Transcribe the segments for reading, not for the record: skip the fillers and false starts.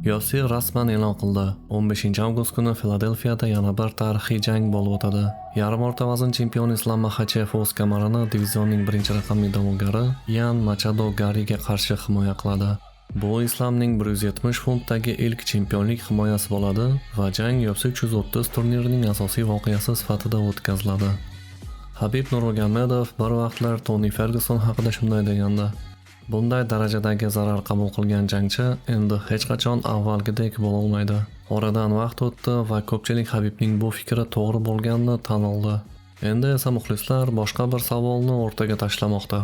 UFC rasman e'lon qildi. 15-avgust kuni Filadelfiyada yana bir tarixiy jang bo'lib o'tadi. Yarim o'rta vazn chempioni Islom Maxachev o'z kamarini divizionning birinchi raqamli da'vogari Yan Machado Garriga qarshi himoya qiladi. Bu Islomning 170 funtdagi ilk chempionlik himoyasi bo'ladi va jang UFC 330 turnirining asosiy voqeasi sifatida o'tkaziladi. Habib Nurmagomedov bir vaqtlar Toni Ferguson haqida shunday degandi: "Bunday darajadagi zarar qabul qilgan jangchi endi hech qachon avvalgidek bo'lolmaydi." Oradan vaqt o'tdi va ko'pchilik Habibning bu fikri to'g'ri bo'lganini tan oldi. Endi esa muxlislar boshqa bir savolni o'rtaga tashlamoqda.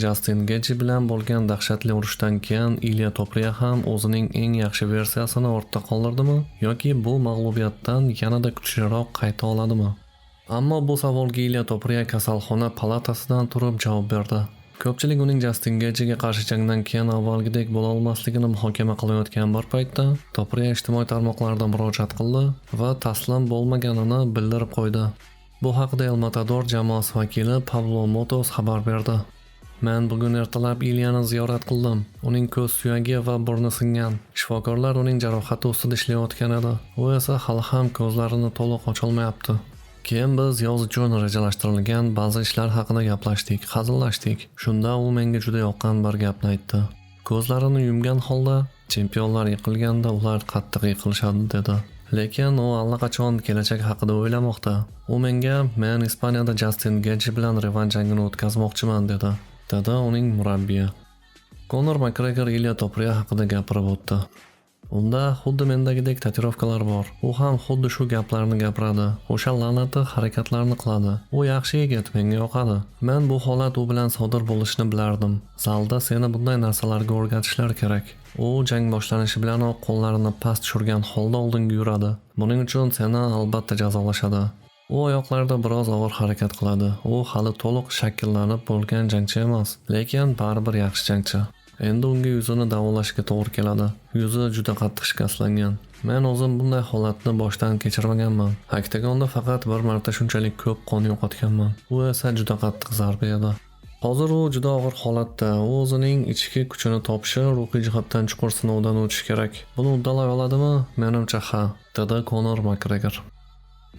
Jastin Getji bilan bo'lgan dahshatli urushdan keyin Ilya Topriya ham o'zining eng yaxshi versiyasini ortda qoldirdimi yoki bu mag'lubiyatdan yanada kuchliroq qayta oladimi? Ammo bu savolga Ilya Topriya kasalxona palatasidan turib javob berdi. Ko'pchilik uning Jastin Getjiga qarshi jangdan keyin avvalgidek bo'la olmasligini muhokama qilayotgan bir paytda Topriya ijtimoiy tarmoqlarda murojaat qildi va taslim bo'lmaganini bildirib qo'ydi. Bu haqida El Matador jamoasi vakili Pablo Motos xabar berdi. Men bugun ertalab Ilyani ziyorat qildim. Uning ko'z suyagi va burni singan. Shifokorlar uning jarohati ustida ishlayotgan edi. U esa hali ham ko'zlarini to'liq ocholmayapti. Keyin biz yoz uchun rejalashtirilgan ba'zi ishlar haqida gaplashdik, hazillashdik. Shunda u menga juda yoqqan bir gapni aytdi. Ko'zlarini yumgan holda, chempionlar yiqilganda ular qattiq yiqilishadi, dedi. Lekin u allaqachon kelajak haqida o'ylamoqda. U menga, men Ispaniyada Jastin Getji bilan revansh jangini o'tkazmoqchiman, dedi. Dedi uning murabbiyi. Konor Makgregor Ilya Topriya haqida gapirib o'tdi. Unda xuddi mendagidek tatuirovkalar bor. U ham xuddi shu gaplarni gapiradi. O'sha la'nati harakatlarni qiladi. U yaxshi yigit, menga yoqadi. Men bu holat u bilan sodir bo'lishini bilardim. Zalda seni bunday narsalarga o'rgatishlari kerak. U jang boshlanishi bilanoq qo'llarini past tushirgan holda oldinga yuradi. Buning uchun seni albatta jazolashadi. U oyoqlarda biroz og'ir harakat qiladi. U hali to'liq shakllanib bo'lgan jangchi emas, lekin baribir yaxshi jangchi. Endi unga yuzini davolashga to'g'ri keladi. Yuzi juda qattiq shikastlangan. Men o'zim bunday holatni boshdan kechirmaganman. Oktagonda faqat bir marta shunchalik ko'p qon yo'qotganman. U esa juda qattiq zarba edi. Hozir u juda og'ir holatda. U o'zining ichki kuchini topishi, ruhiy jihatdan chuqur sinovdan o'tishi kerak. Buni uddalay oladimi? Menimcha ha, dedi Konor Makgregor.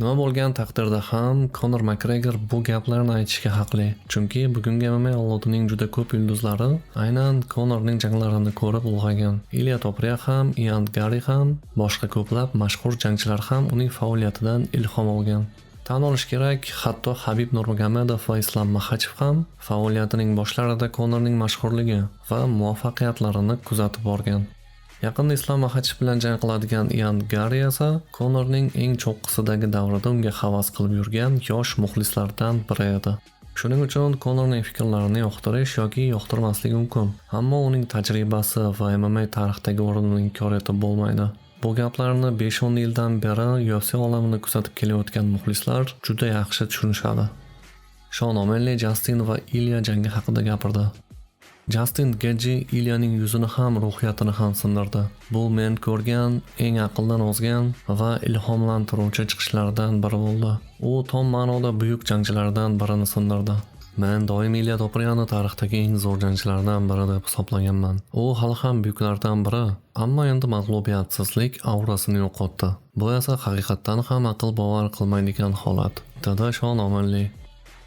Nima bo'lgan taqdirda ham Konor Makgregor bu gaplarni aytishga haqli. Chunki bugungi MMA avlodining juda ko'p yulduzlari aynan Konorning janglarini ko'rib ulg'aygan. Ilya Topriya ham, Ian Garry ham, boshqa ko'plab mashhur jangchilar ham uning faoliyatidan ilhom olgan. Tan olish kerak, hatto Habib Nurmagomedov va Islom Maxachev ham faoliyatining boshlarida Konorning mashhurligi va muvaffaqiyatlarini kuzatib borgan. Yaqinda Islom Maxachev bilan jang qiladigan Ian Garry esa Konorning eng cho'qqisidagi davrida unga havas qilib yurgan yosh muxlislardan biri edi. Shuning uchun Konorning fikrlarini yoqtirish yoki yoqtirmaslik mumkin, ammo uning tajribasi va MMA tarixidagi o'rnini inkor etib bo'lmaydi. Bu gaplarni 5-10 yildan beri UFC olamini kuzatib kelayotgan muxlislar juda yaxshi tushunishadi. Shon O'Malley Jastin va Ilya jangi haqida gapirdi. Jastin Getji Ilyaning yuzini ham, ruhiyatini ham sindirdi. Bu men ko'rgan eng aqldan ozgan va ilhomlantiruvchi chiqishlardan biri bo'ldi. U tom ma'noda buyuk jangchilardan birini sindirdi. Men doim Ilya Topriyani tarixdagi eng zo'r jangchilardan biri deb hisoblaganman. U hali ham buyuklardan biri, ammo endi mag'lubiyatsizlik aurasini yo'qotdi. Bu esa haqiqatdan ham aql bovar qilmaydigan holat, dedi Shon O'Malley.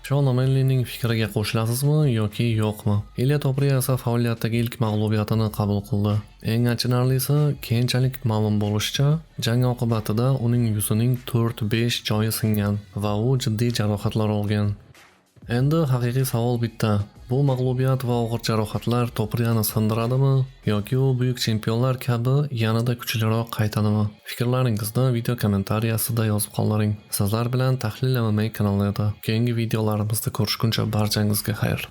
Shon O'Malleyning fikriga qo'shilasizmi yoki yo'qmi? Ilya Topriya esa faoliyatidagi ilk mag'lubiyatini qabul qildi. Eng achinarlisi, keyinchalik ma'lum bo'lishicha, jang oqibatida uning yuzining 4-5 joyi singan va u jiddiy jarohatlar olgan. Endi haqiqiy savol bitta. Bu mag'lubiyat va og'ir jarohatlar Topriyani sindiradimi yoki u buyuk chempionlar kabi yanada kuchliroq qaytadimi? Fikrlaringizni video kommentariyasida yozib qoldiring. Sizlar bilan Tahlil MMA kanali edi. Keyingi videolarimizda ko'rishguncha barchangizga xayr.